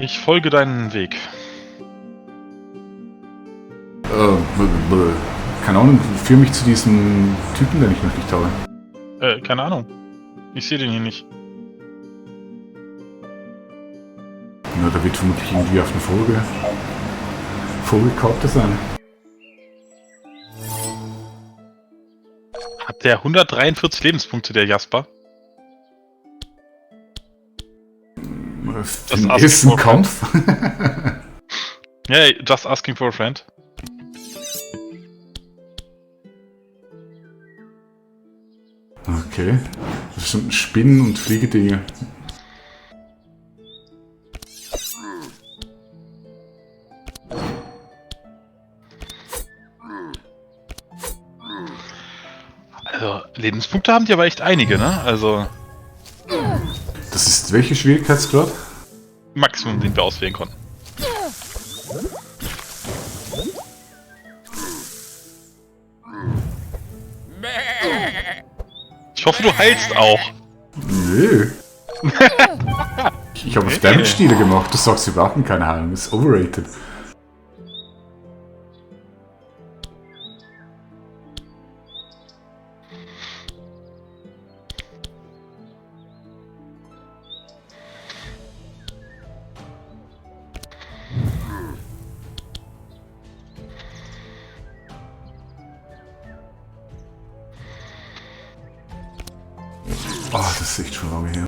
Ich folge deinen Weg. Keine Ahnung, führ mich zu diesem Typen, den ich noch nicht habe. Keine Ahnung. Ich sehe den hier nicht. Na, da wird vermutlich irgendwie auf eine Vogelkarte sein. Hat der 143 Lebenspunkte, der Jasper? Für den ersten Kampf? Yeah, just asking for a friend. Okay. Das sind Spinnen und Fliegedinge. Also, Lebenspunkte haben die aber echt einige, ne? Also, Das ist welcher Schwierigkeitsgrad? Maximum, den wir auswählen konnten. Ich hoffe, du heilst auch. Nö. Ich habe auf Damage-Stile gemacht. Du sagst, wir brauchen keine Heilung. Das ist overrated. Oh, das ist echt schon lange her.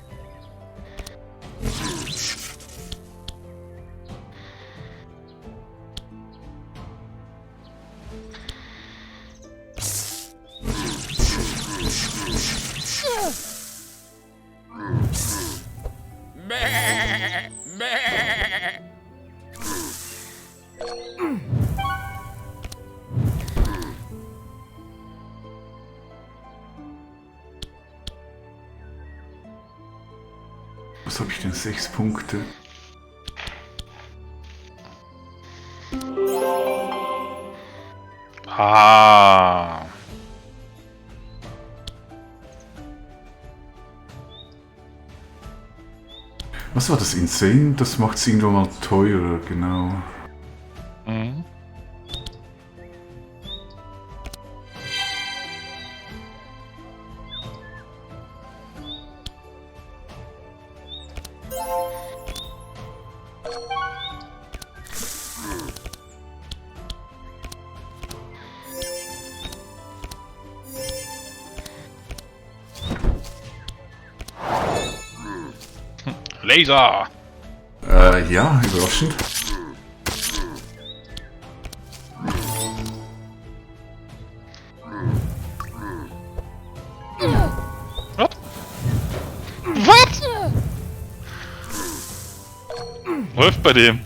Was habe ich denn? 6 Punkte. Ah. Was war das? Insane? Das macht es irgendwann mal teurer, genau. Mhm. Laser! Ja, überraschend. Was? Was? Läuft bei dem.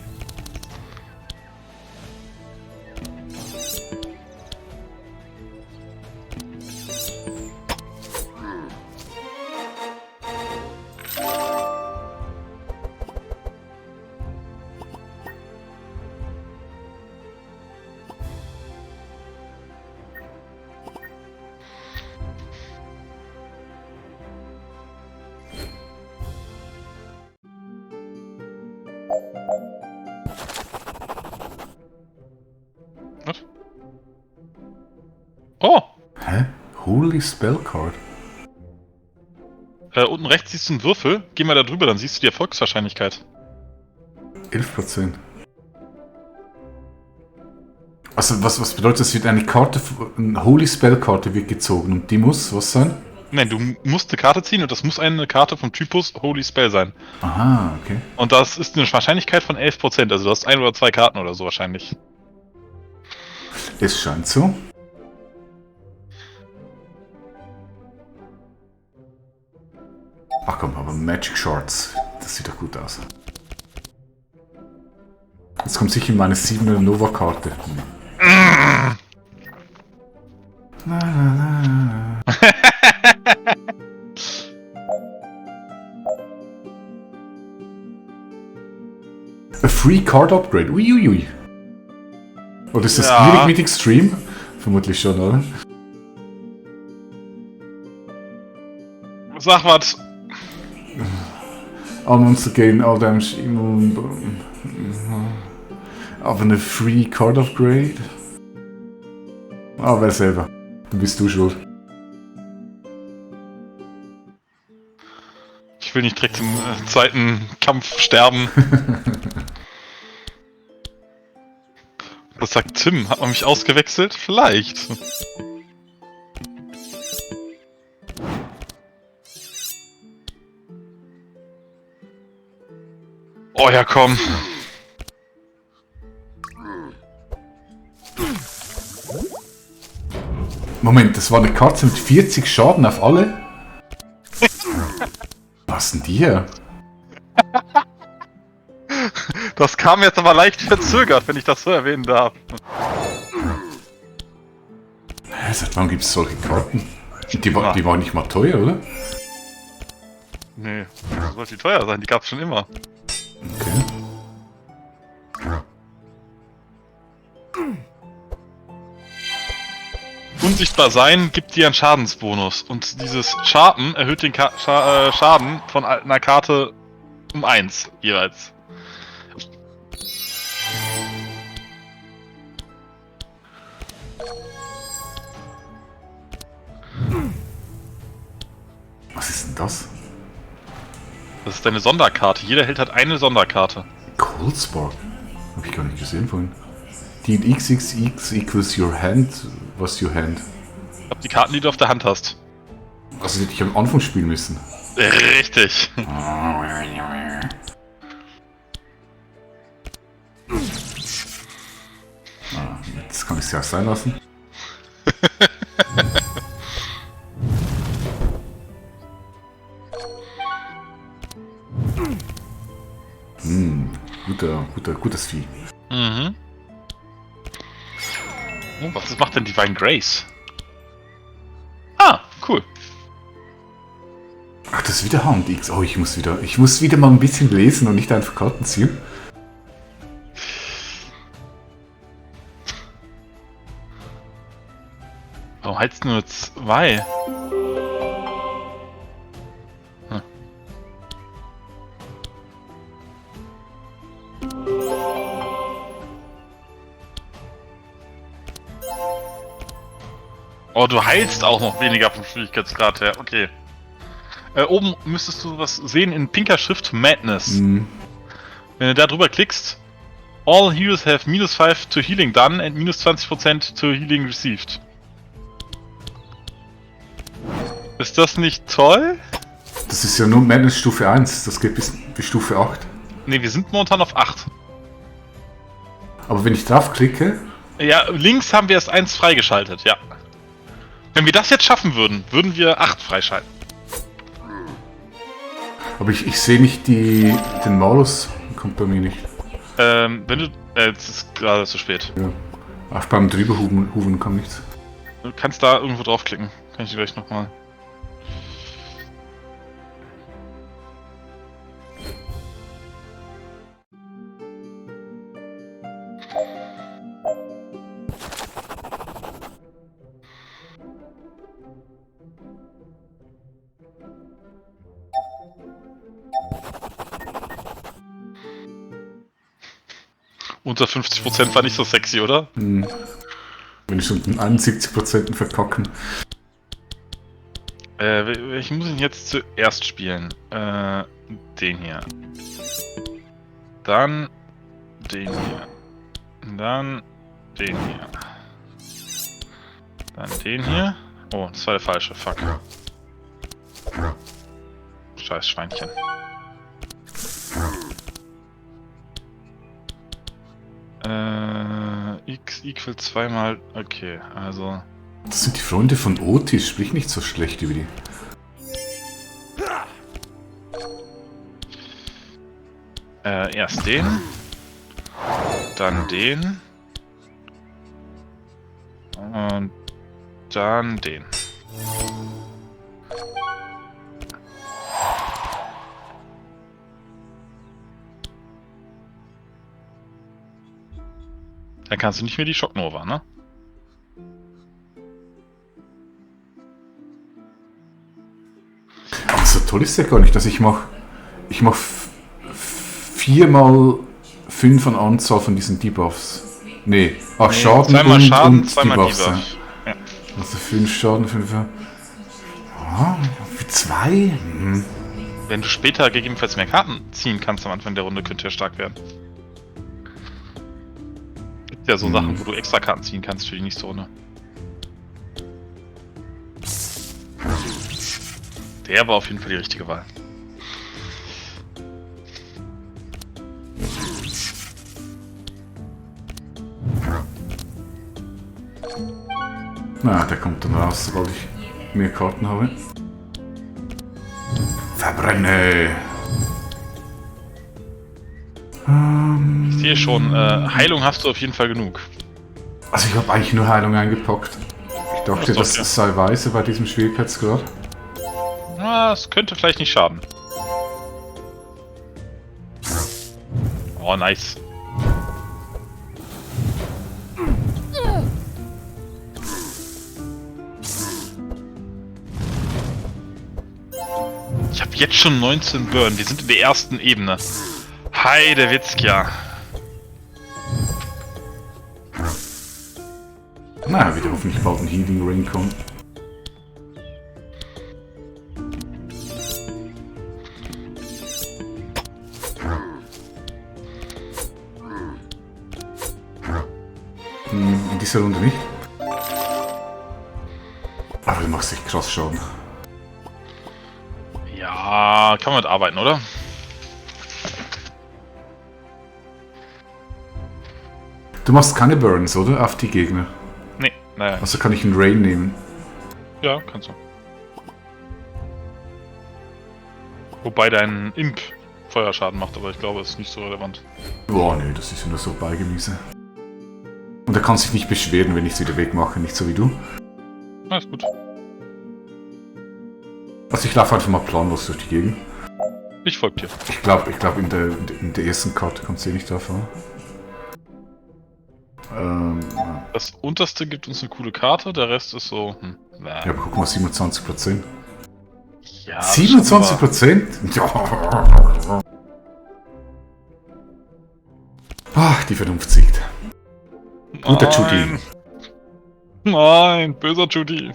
Was? Oh! Hä? Holy Spell Card? Unten rechts siehst du einen Würfel. Geh mal da drüber, dann siehst du die Erfolgswahrscheinlichkeit. 11%. Also was bedeutet das? Wird eine Karte, eine Holy Spell Karte wird gezogen und die muss was sein? Nein, du musst eine Karte ziehen und das muss eine Karte vom Typus Holy Spell sein. Aha, okay. Und das ist eine Wahrscheinlichkeit von 11%, also du hast 1 oder 2 Karten oder so wahrscheinlich. Es scheint so. Ach komm, aber Magic Shorts, das sieht doch gut aus. Jetzt kommt sicher meine 7er Nova-Karte. Na, na, na, na. A free card upgrade. Uiuiui. Oder ist das Ja. gierig mit Extreme? Vermutlich schon, oder? Sag was. All Monster gain all damage immune. Aber eine Free Card Upgrade? Ah, wer selber. Du bist du schuld. Ich will nicht direkt im zweiten Kampf sterben. Was sagt Tim? Hat man mich ausgewechselt? Vielleicht. Oh ja, komm. Moment, das war eine Katze mit 40 Schaden auf alle? Was denn die hier? Das kam jetzt aber leicht verzögert, wenn ich das so erwähnen darf. Hä, seit wann gibt es solche Karten? Die waren nicht mal teuer, oder? Nee, sollte die teuer sein, die gab's schon immer. Okay. Unsichtbar sein gibt dir einen Schadensbonus und dieses Schaden erhöht den Schaden von einer Karte um 1 jeweils. Was ist denn das? Das ist deine Sonderkarte. Jeder Held hat eine Sonderkarte. Coldspark? Hab ich gar nicht gesehen vorhin. Deal XXX equals your hand. Was your hand? Ich hab die Karten, die du auf der Hand hast. Also hätte ich am Anfang spielen müssen. Richtig. Jetzt kann ich es ja sein lassen. Gutes Vieh. Mhm. Oh, was macht denn Divine Grace? Ah, cool. Ach, das ist wieder Hand X. Oh, ich muss wieder mal ein bisschen lesen und nicht einfach Karten ziehen. Warum heizt nur 2? Hm. Oh, du heilst auch noch weniger vom Schwierigkeitsgrad her. Okay. Oben müsstest du was sehen in pinker Schrift Madness. Wenn du da drüber klickst, all heroes have -5 to healing done and -20% to healing received. Ist das nicht toll? Das ist ja nur Madness Stufe 1, das geht bis Stufe 8. Ne, wir sind momentan auf 8. Aber wenn ich draufklicke... Ja, links haben wir erst 1 freigeschaltet, ja. Wenn wir das jetzt schaffen würden, würden wir 8 freischalten. Aber ich sehe nicht den Malus, kommt bei mir nicht. Wenn du... jetzt ist gerade zu spät. Ja. Ach, beim Drüberhuven kam nichts. Du kannst da irgendwo draufklicken. Kann ich dir gleich nochmal... Unter 50% war nicht so sexy, oder? Wenn ich schon 71% verkacken. Welchen muss ich jetzt zuerst spielen? Den hier. Dann den hier. Dann den hier. Dann den hier. Oh, das war der falsche. Fuck. Scheiß Schweinchen. X equal 2 mal... Okay, also... Das sind die Freunde von Otis, sprich nicht so schlecht über die. Erst den. Dann den. Und dann den. Dann kannst du nicht mehr die Schocknova, ne? Aber so toll ist der gar nicht, dass ich mache Ich mach 4 mal 5 an Anzahl von diesen Debuffs. Nee, Schaden zweimal und, Schaden, und zweimal Debuffs. Debuff. Ja. Also 5 Schaden, 5... für 2? Wenn du später gegebenenfalls mehr Karten ziehen kannst am Anfang der Runde, könnte er stark werden. Gibt ja so Sachen, wo du extra Karten ziehen kannst für die nächste Runde. Der war auf jeden Fall die richtige Wahl. Na, der kommt dann raus, sobald ich mehr Karten habe. Verbrenne! Ich sehe schon, Heilung hast du auf jeden Fall genug. Also ich habe eigentlich nur Heilung eingepackt. Ich dachte, das sei weise bei diesem Schwierigkeitsgrad. Na, es könnte vielleicht nicht schaden. Oh, nice. Ich habe jetzt schon 19 Burn. Wir sind in der ersten Ebene. Heide Witzka. Na, wieder hoffentlich bald ein Healing Ring kommt. In dieser Runde nicht. Aber du machst echt krass Schaden. Ja, kann man mit arbeiten, oder? Du machst keine Burns, oder? Auf die Gegner. Nee, naja. Also kann ich einen Rain nehmen. Ja, kannst du. Wobei dein Imp Feuerschaden macht, aber ich glaube, es ist nicht so relevant. Boah, nee, das ist ja nur so Beigemüse. Und er kann sich nicht beschweren, wenn ich es wieder wegmache, nicht so wie du. Alles gut. Also ich laufe einfach mal planlos durch die Gegend. Ich folge dir. Ich glaube in der ersten Karte kommt es eh nicht drauf an. Das unterste gibt uns eine coole Karte, der Rest ist so... Ja, aber guck mal, 27%. Ja, 27%? Ja. Ach, die Vernunft siegt. Guter Judy. Nein, böser Judy.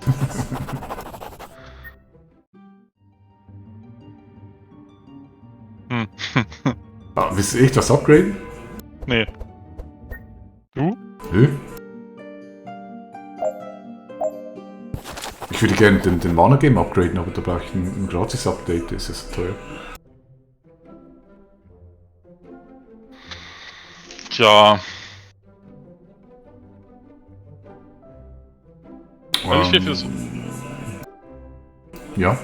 Willst du echt was upgraden? Nee. Du? Nö. Ich würde gerne den Mana Game upgraden, aber da brauche ich ein gratis Update, das ist ja teuer. Tja. Ich viel fürs. Ja.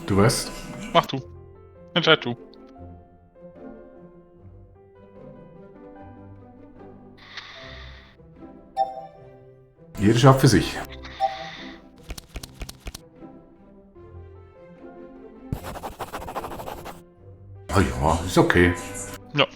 Du weißt. Mach du. Entscheid du. Jeder schaut für sich. Ah ja, ist okay. Ja.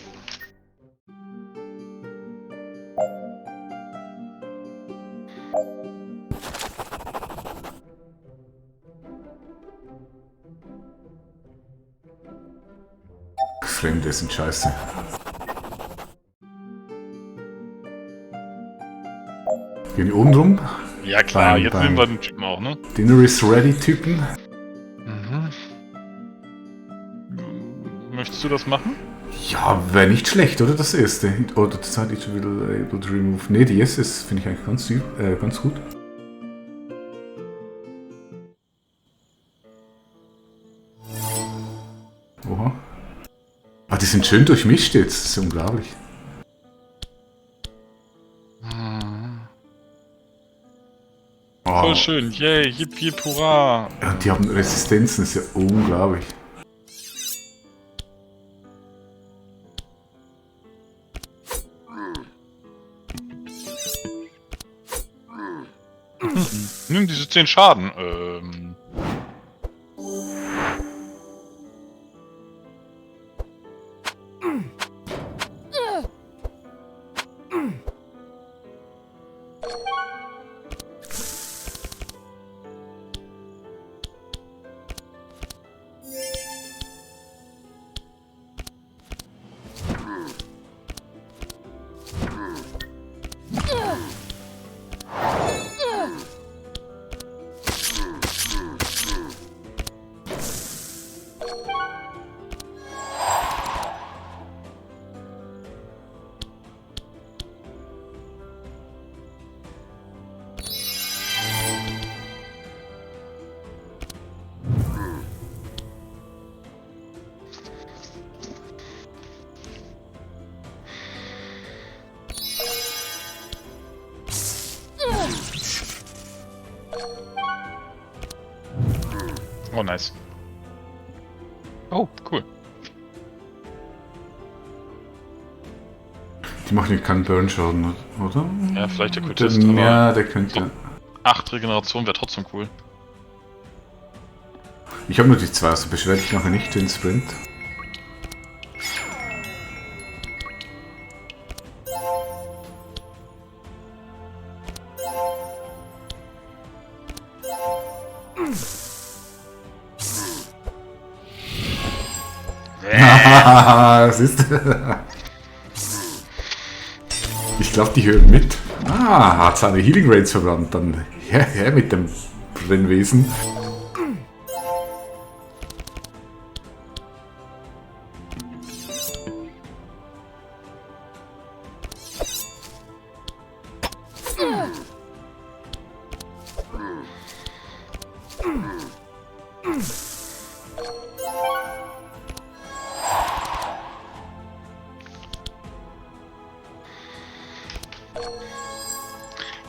Fremde sind scheiße. Gehen die oben rum? Ja klar, jetzt nehmen wir den Typen auch, ne? Dinner is ready Typen. Mhm. Möchtest du das machen? Ja, wäre nicht schlecht, oder? Das erste. Oder decide it will able to remove. Ne, die erste finde ich eigentlich ganz gut. Oha. Ah, die sind schön durchmischt jetzt. Das ist unglaublich. Oh. Voll schön. Yay, yip yip hurra. Ja, die haben Resistenzen, das ist ja unglaublich. Nimm diese 10 Schaden. Oh, nice. Oh, cool. Die machen ja keinen Burn-Schaden, oder? Ja, vielleicht der Kultist, Ja, der könnte... So. 8 Regeneration wäre trotzdem cool. Ich habe nur die 2, also beschwer dich nachher nicht den Sprint. Hahaha, siehst du? Ich glaube, die hören mit. Ah, hat seine Healing Rates verbrannt. Dann her mit dem Brennwesen.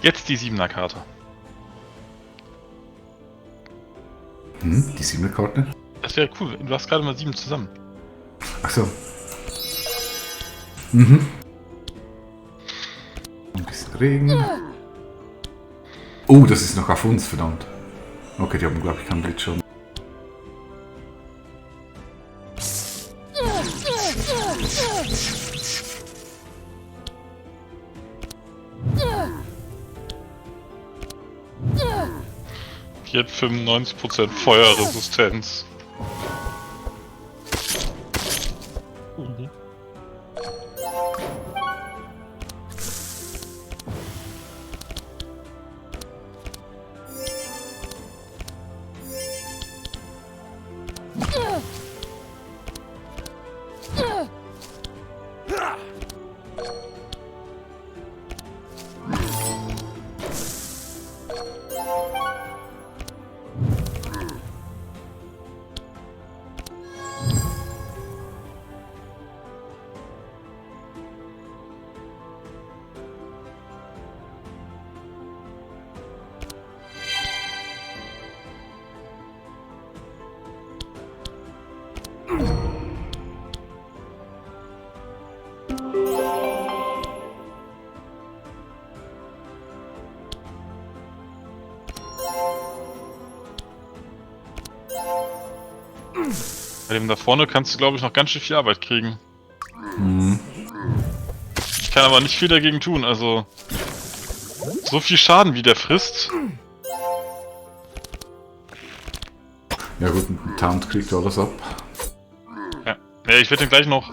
Jetzt die 7er-Karte. Die 7er-Karte? Das wäre cool. Du hast gerade mal 7 zusammen. Achso. Mhm. Ein bisschen Regen. Oh, das ist noch auf uns, verdammt. Okay, die haben, glaube ich, keinen Blitz schon. Die hat 95% Feuerresistenz. Bei dem da vorne kannst du, glaube ich, noch ganz schön viel Arbeit kriegen. Ich kann aber nicht viel dagegen tun, also... So viel Schaden, wie der frisst. Ja gut, ein Taunt kriegt alles ab. Ja, ich werde den gleich noch...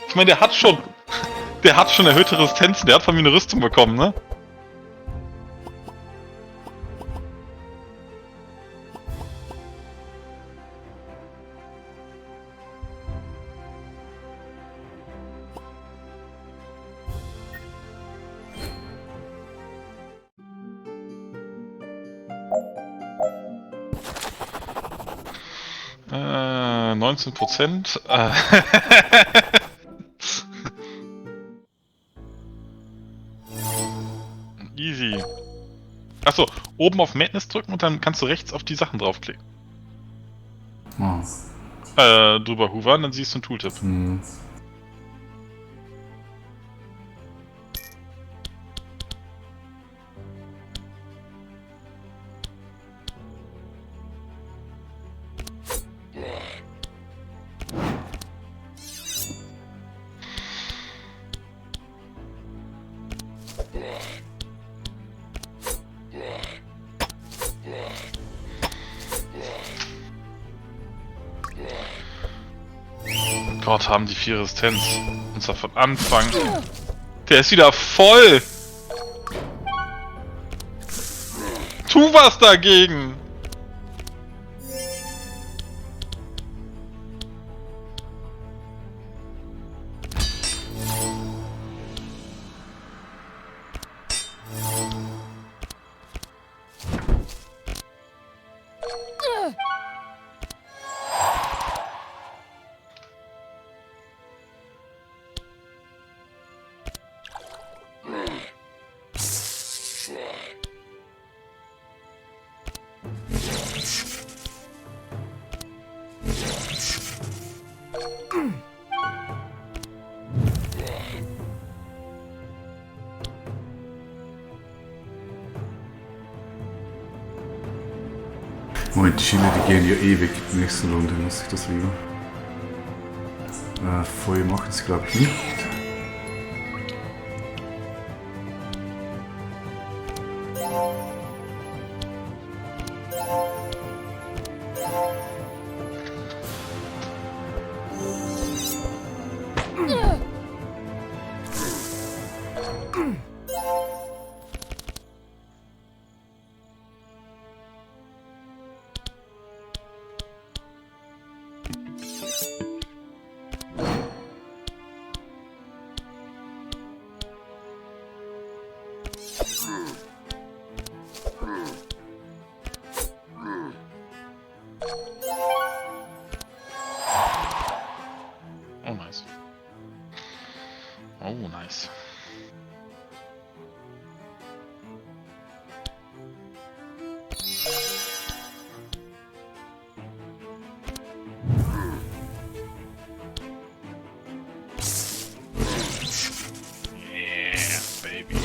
ich meine, der hat schon... Der hat schon erhöhte Resistenzen, der hat von mir eine Rüstung bekommen, ne? Äh, 19%. Easy. Achso, oben auf Madness drücken und dann kannst du rechts auf die Sachen draufklicken. Oh. Drüber hovern, dann siehst du einen Tooltip. Gott, haben die 4 Resistenz. Und zwar von Anfang. Der ist wieder voll! Tu was dagegen! Moment, die Schiene, die gehen ja ewig. Nächste Runde muss ich das lieber. Feuer machen sie, glaube ich, nicht. Oh, nice. Oh, nice. Yeah, baby.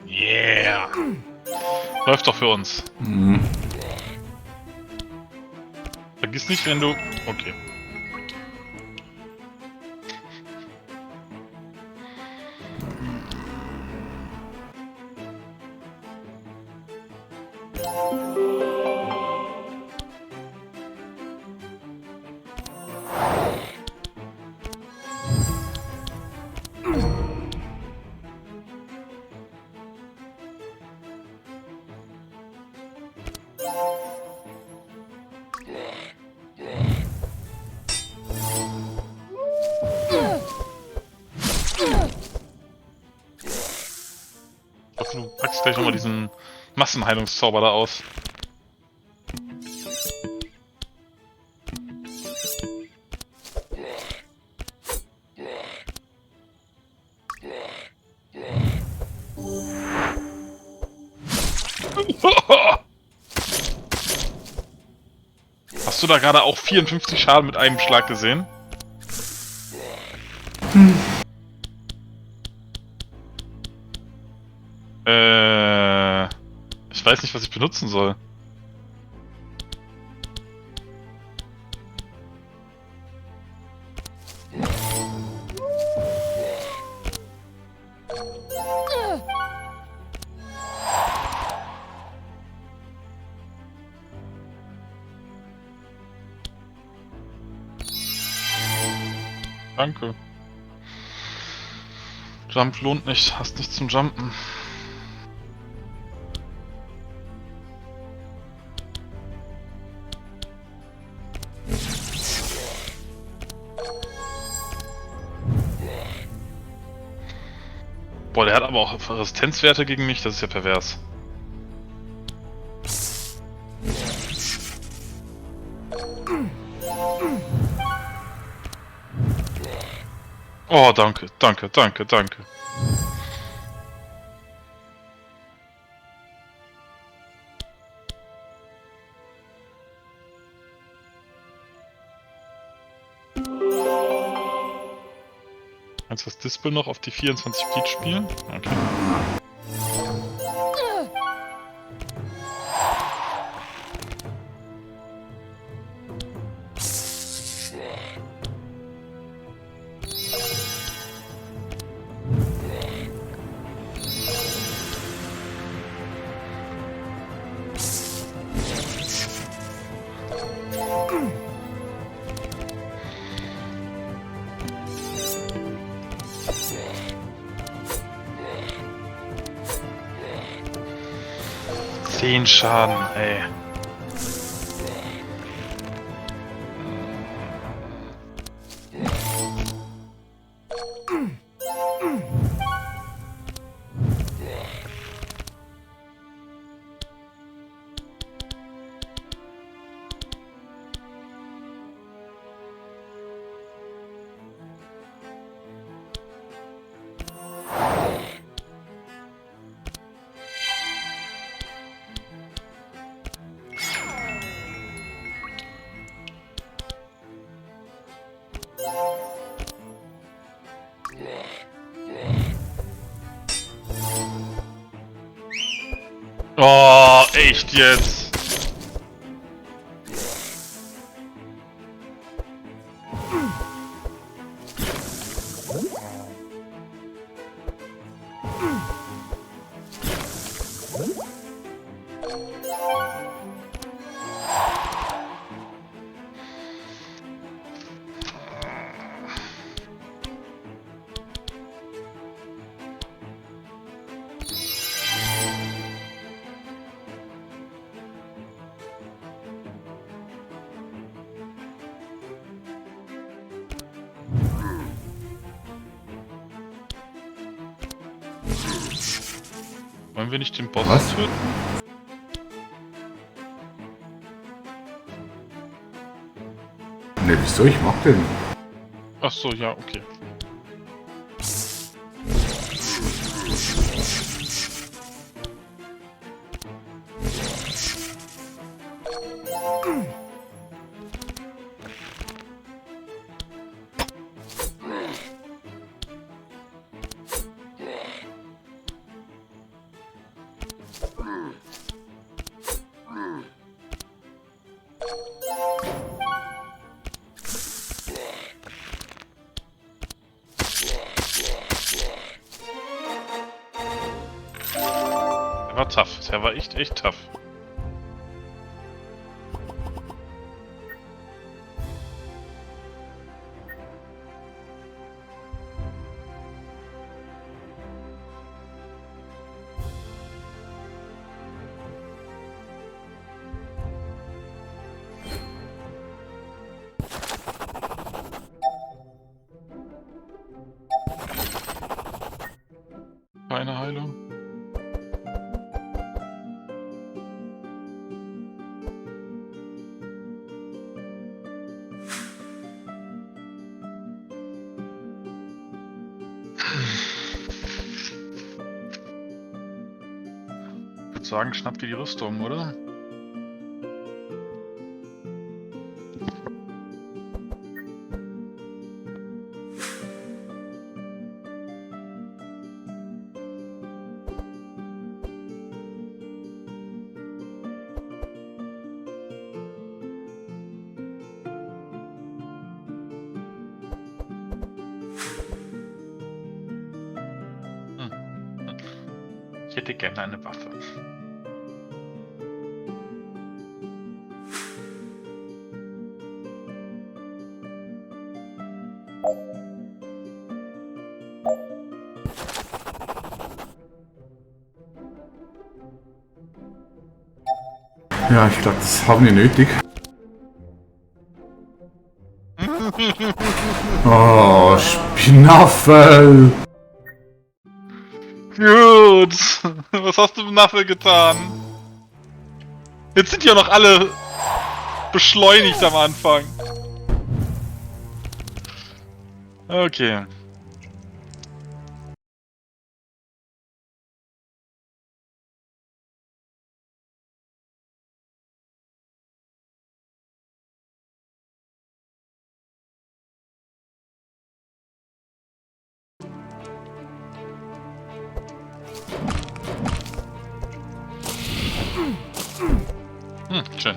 Yeah. Läuft doch für uns. Mhm. Vergiss nicht, wenn du... Okay. Ich hoffe, du packst gleich nochmal diesen Massenheilungszauber da aus. Hast du da gerade auch 54 Schaden mit einem Schlag gesehen? Ich weiß nicht, was ich benutzen soll. Danke. Jump lohnt nicht, hast nichts zum Jumpen. Boah, der hat aber auch Resistenzwerte gegen mich, das ist ja pervers. Oh, danke, danke, danke, danke. Kannst du das Dispel noch auf die 24 Speed spielen? Okay. Schaden, ey. Oh, echt jetzt? Wollen wir nicht den Boss töten? Ne, wieso? Ich mag den. Ach so, ja, okay. Der war tough. Der war echt tough. Keine Heilung. Ich würde sagen, schnapp dir die Rüstung, oder? Ich hätte gerne eine Waffe. Ja, ich glaube, das haben wir nötig. Oh, Spinaffel! Gut! Was hast du mit Naffe getan? Jetzt sind ja noch alle beschleunigt am Anfang. Okay. Schön.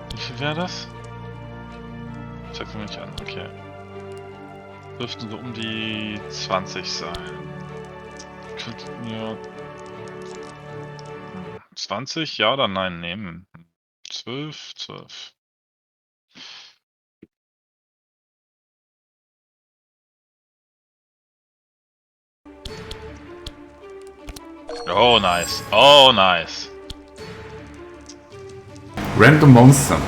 Wie viel wäre das? Zeig's mir nicht an, okay. Dürften so um die 20 sein. Könnten wir 20 ja oder nein nehmen? 12. Oh, nice. Oh, nice. Random Monster.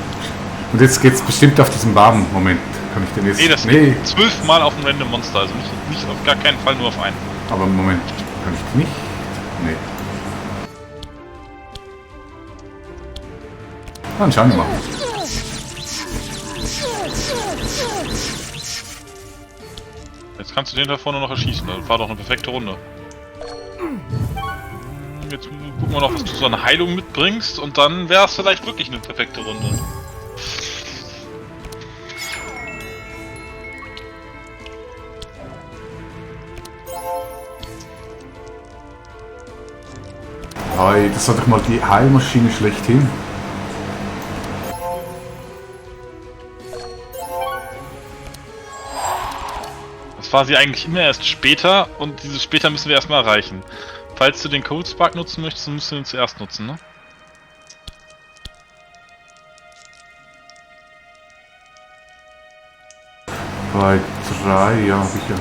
Und jetzt geht's bestimmt auf diesen Waben. Moment. Kann ich denn jetzt... Nee, das geht 12 Mal auf ein Random Monster, also nicht auf gar keinen Fall nur auf einen. Aber Moment, kann ich nicht? Nee. Dann schauen wir mal. Jetzt kannst du den da vorne noch erschießen, das war doch eine perfekte Runde. Jetzt gucken wir noch, was du so eine Heilung mitbringst und dann wäre es vielleicht wirklich eine perfekte Runde. Hey, das war doch mal die Heilmaschine schlechthin. Das war sie eigentlich immer erst später und dieses später müssen wir erstmal erreichen. Falls du den Cold Spark nutzen möchtest, dann musst du den zuerst nutzen, ne? Bei 3, ja, hab ich ja.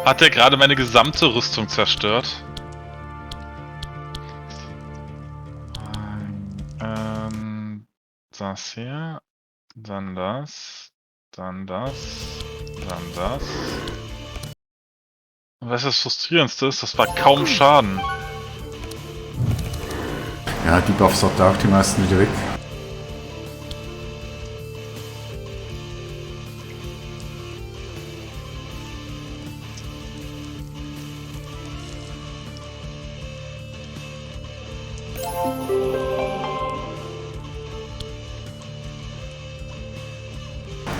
Hat er gerade meine gesamte Rüstung zerstört? Das hier, dann das, dann das, dann das. Und weißt du, das Frustrierendste ist, das war kaum Schaden. Ja, die Buffs hat auch die meisten wieder weg.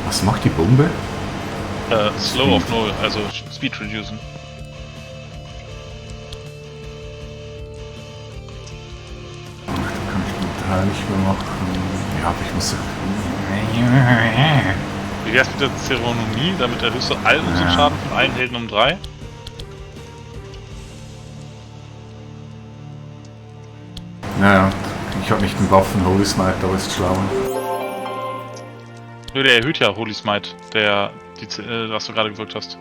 Was macht die Bombe? Slow auf 0, also Speed reducen. Da kann ich den Teil nicht mehr machen. Ja, aber ich muss... Wie wär's mit der Zeremonie? Damit erhöhst du all unseren Schaden von allen Helden um 3. Naja, ich habe nicht den Waffen Holy Smite, aber ist schlauer. Nö, der erhöht ja Holy Smite, was du gerade gewirkt hast.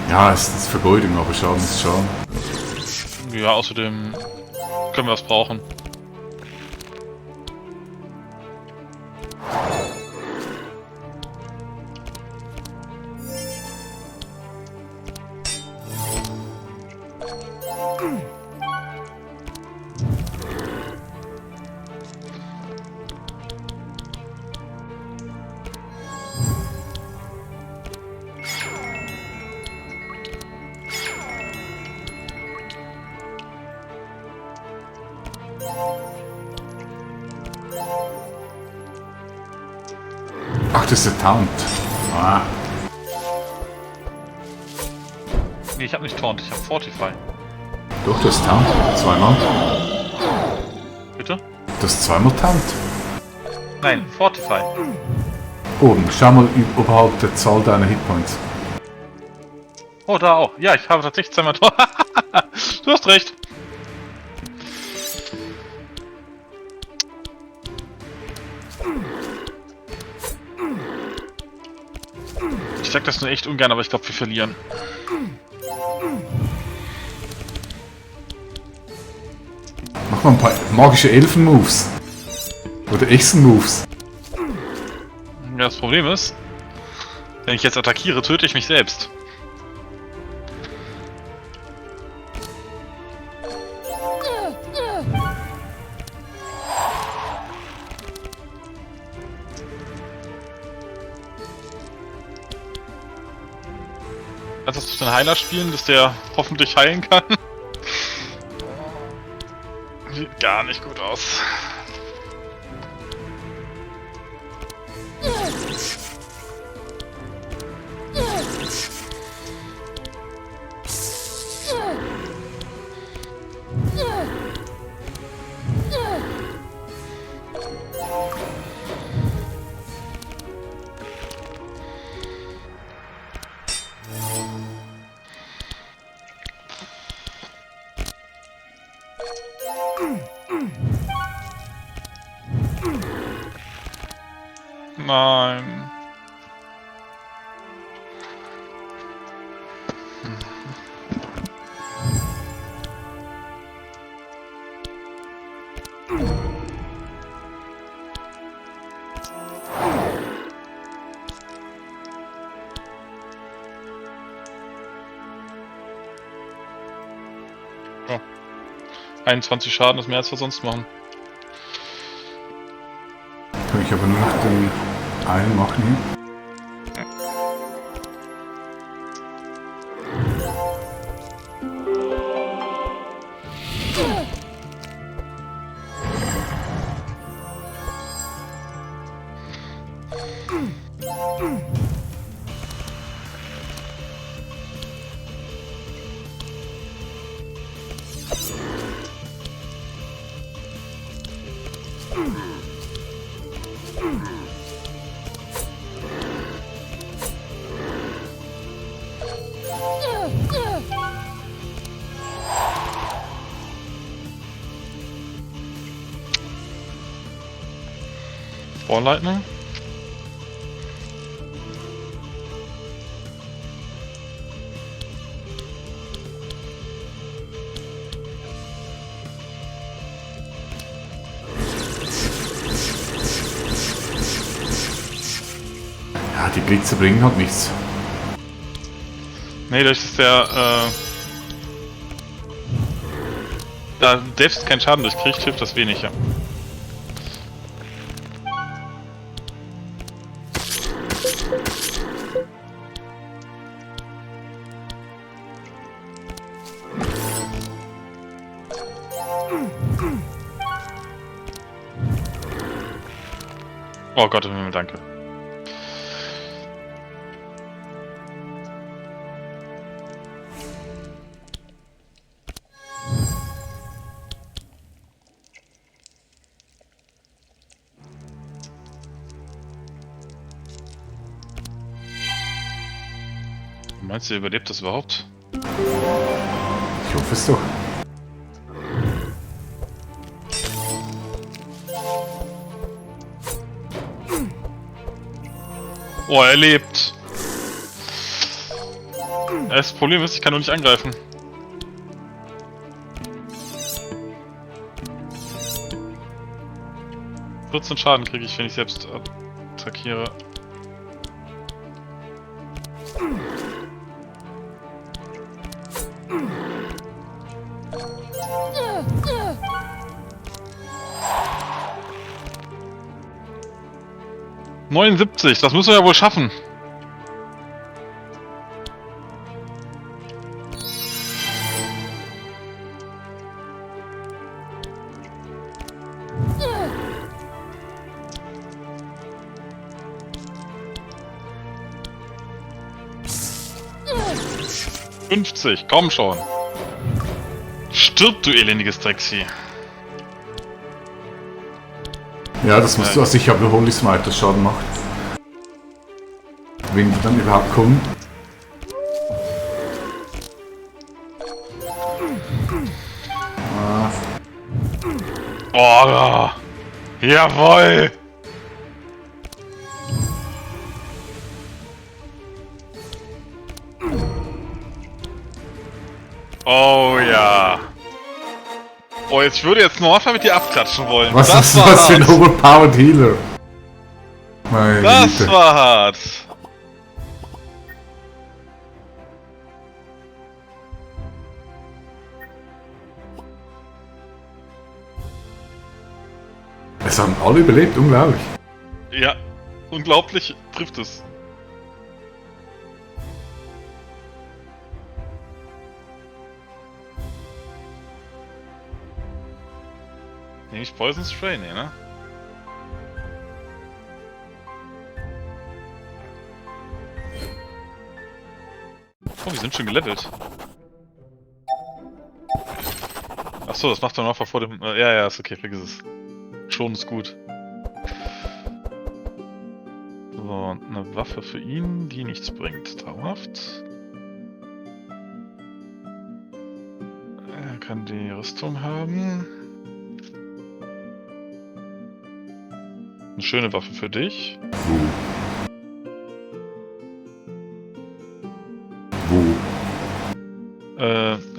Ja, es ist Vergeudung, aber Schaden ist Schaden. Ja, außerdem können wir was brauchen. Ach, das ist der Taunt. Ah. Nee, ich hab nicht Taunt, ich hab Fortify. Doch, du hast Taunt. Zweimal. Bitte? Du hast zweimal Taunt. Nein, Fortify. Oben, schau mal oberhalb der Zahl deiner Hitpoints. Oh, da auch. Ja, ich habe tatsächlich zweimal Taunt. Du hast recht. Ich sag das nur echt ungern, aber ich glaube, wir verlieren. Mach mal ein paar magische Elfen-Moves. Oder Echsen-Moves. Ja, das Problem ist, wenn ich jetzt attackiere, töte ich mich selbst. Kannst du durch den Heiler spielen, dass der hoffentlich heilen kann? Sieht gar nicht gut aus. Nein. Ja. 21 Schaden ist mehr als wir sonst machen. Kann ich aber nur noch den einen machen hier. Vorleitner? Ja, die Blitze bringen halt nichts. Nee, das ist der, da Devs keinen Schaden durchkriegt, hilft das wenig, ja. Oh Gott, im Himmel, danke. Meinst du, ihr überlebt das überhaupt? Ich hoffe es doch. Oh, er lebt. Das Problem ist, ich kann nur nicht angreifen. ...14 Schaden kriege ich, wenn ich selbst attackiere. ...79, das müssen wir ja wohl schaffen. ...50, komm schon. Stirb, du elendiges Drecksvieh. Ja, das musst du, also ich habe nur Holy Smite, das Schaden macht. Wenn die dann überhaupt kommen. Oh, jawohl! Oh ja. Oh, ich würde jetzt noch mal mit dir abklatschen wollen. Was ist das für ein overpowered Healer? Meine Das Güte. war hart. Es haben alle überlebt, unglaublich. Ja, unglaublich trifft es. Nicht Poison Spray, nee, ne? Oh, wir sind schon gelevelt. Achso, das macht man noch vor dem... ja, ist okay, vergiss es. Schon ist gut. So, eine Waffe für ihn, die nichts bringt. Dauerhaft. Er kann die Rüstung haben. Eine schöne Waffe für dich. Wo?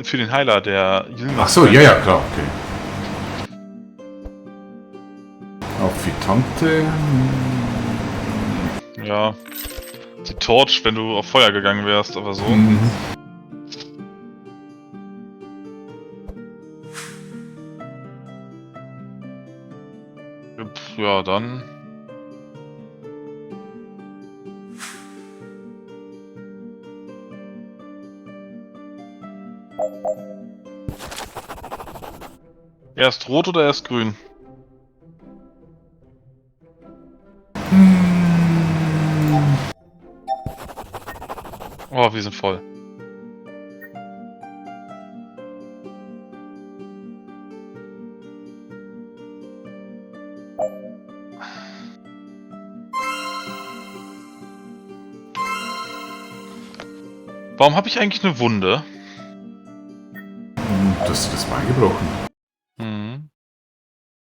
Für den Heiler, der Jünger. Ach so, ja, klar, okay. Auf die Tante. Ja. Die Torch, wenn du auf Feuer gegangen wärst, aber so. Mhm. Ja, dann. Erst rot oder erst grün? Oh, wir sind voll. Warum habe ich eigentlich eine Wunde? Das ist das Bein gebrochen.